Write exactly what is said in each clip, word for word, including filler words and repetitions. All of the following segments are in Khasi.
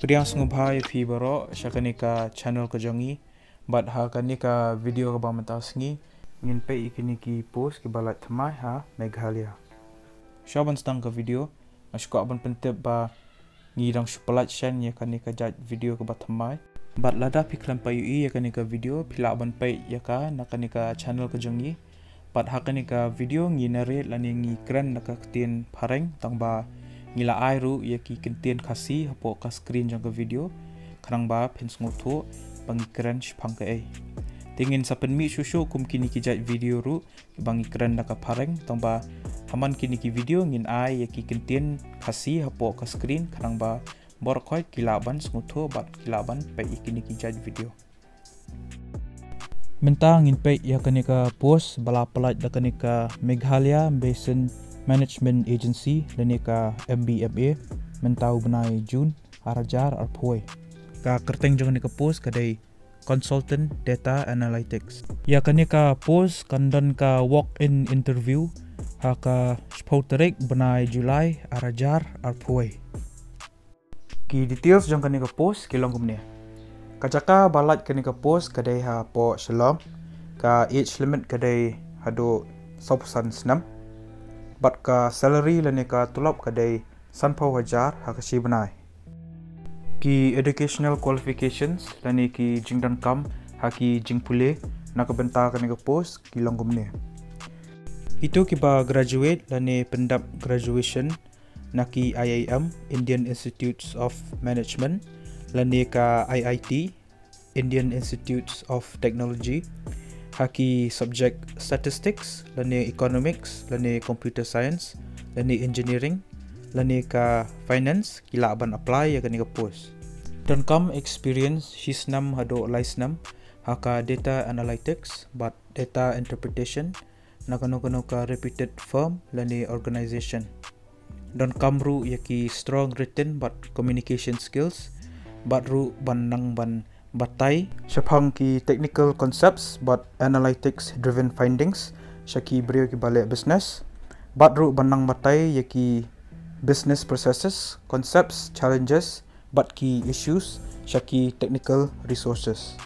Pdiang sngewbha ïa phi baroh sha kane ka channel ka jong ngi. Bad ha kane ka video kaba mynta sngi ngin peit ïa kine ki post kiba lait thymmai ha Meghalaya. Shuwa ban sdang ka video, nga sngewkwah ban pyntip ba ngi dang shu pyllait shen ïa kane ka jait video kaba thymmai. Bad lada phi khlem pat ïohi ïa kane ka video, phi lah ban peit ïa ka na kane ka channel ka jong ngi. Bad ha kane ka video ngi narrate lane ngi kren da ka ktien phareng, tangba ngi la ai ruh ïa ki kyntien Khasi hapoh ka screen jong ka video, khnang ba phin sngewthuh ba ngi kren shaphang kaei. Te ngin sa pynmih shuh shuh kum kine ki jait video ruh kiba ngi kren da ka phareng, tangba ha man kine ki video ngin ai ïa ki kyntien Khasi hapoh ka screen, khnang ba baroh khoit ki lah ban sngewthuh bad ki lah ban peit ïa kine ki jait video. Mynta ngin peit ïa kane ka post ba la pyllait da kane ka Meghalaya Basin Management Agency lane ka M B M A mynta u bnai June ar hajar arphew. Ka kyrteng jong kane ka post ka dei Consultant Data Analytics. Ïa kane ka post kan don ka walk-in interview ha ka shiphew tarik bnai July ar hajar arphew. Ki details jong kane ka post ki long kumne. Ka jaka ba lait kane ka post ka dei hapoh Shillong. Ka age limit ka dei haduh sawphew san snem. Bad ka salary lane ka tulop ka dei sanphew hajar ha ka shi bnai. Ki educational qualifications lane ki jingdonkam ha ki jingpule na ka bynta kane ka post ki long kumne. Kito kiba graduate lane pyndep graduation na ki I I M, Indian Institutes of Management, lane ka I I T, Indian Institutes of Technology, ha ki subject statistics, lane economics, lane computer science, lane engineering, lane ka finance, ki lah ban apply ïa kane ka post. Donkam experience shi snem haduh lai snem ha ka data analytics bad data interpretation na kano kano ka reputed firm lane organization. Donkam ruh ïa ki strong written bad communication skills, bad ruh ban nang ban batai shaphang ki technical concepts bad analytics driven findings sha ki briew kiba leh business, bad ruh ban nang batai ïa ki business processes, concepts, challenges, bad ki issues sha ki technical resources.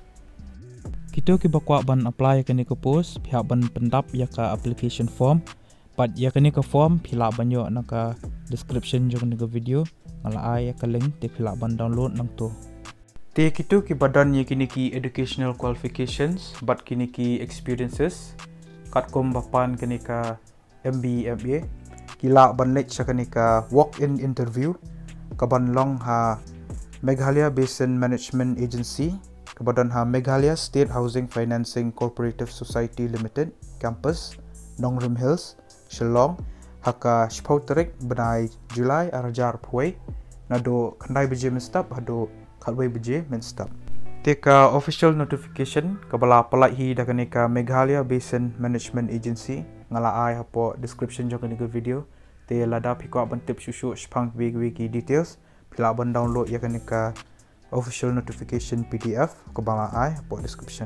Kito kiba kwah ban apply ïa kane ka post, phi hap ban pyndap ïa ka application form. Bad ïa kane ka form phi lah ban ïoh na ka description jong kane ka video. Nga la ai ïa ka link, te phi lah ban download nangto. Te kito kiba don ïa kine ki educational qualifications bad kine ki experiences, katkum ba pan kane ka M B M A, ki lah ban leit sha kane ka walk-in interview kaban long ha Meghalaya Basin Management Agency, kaba don ha Meghalaya State Housing Financing Cooperative Society Limited, Campus, Nongrim Hills, Shillong, ha ka shiphew tarik bnai July ar hajar arphew, naduh khyndai baje mynstep haduh khatwei baje mynstep. Te ka official notification kaba la pyllait hi da kane ka Meghalaya Basin Management Agency, nga la ai hapoh description jong kane ka video. Te lada phi kwah ban tip shuh shuh shaphang kiwei kiwei ki details, phi lah ban download ïa kane ka official notification P D F kaba la ai hapoh description.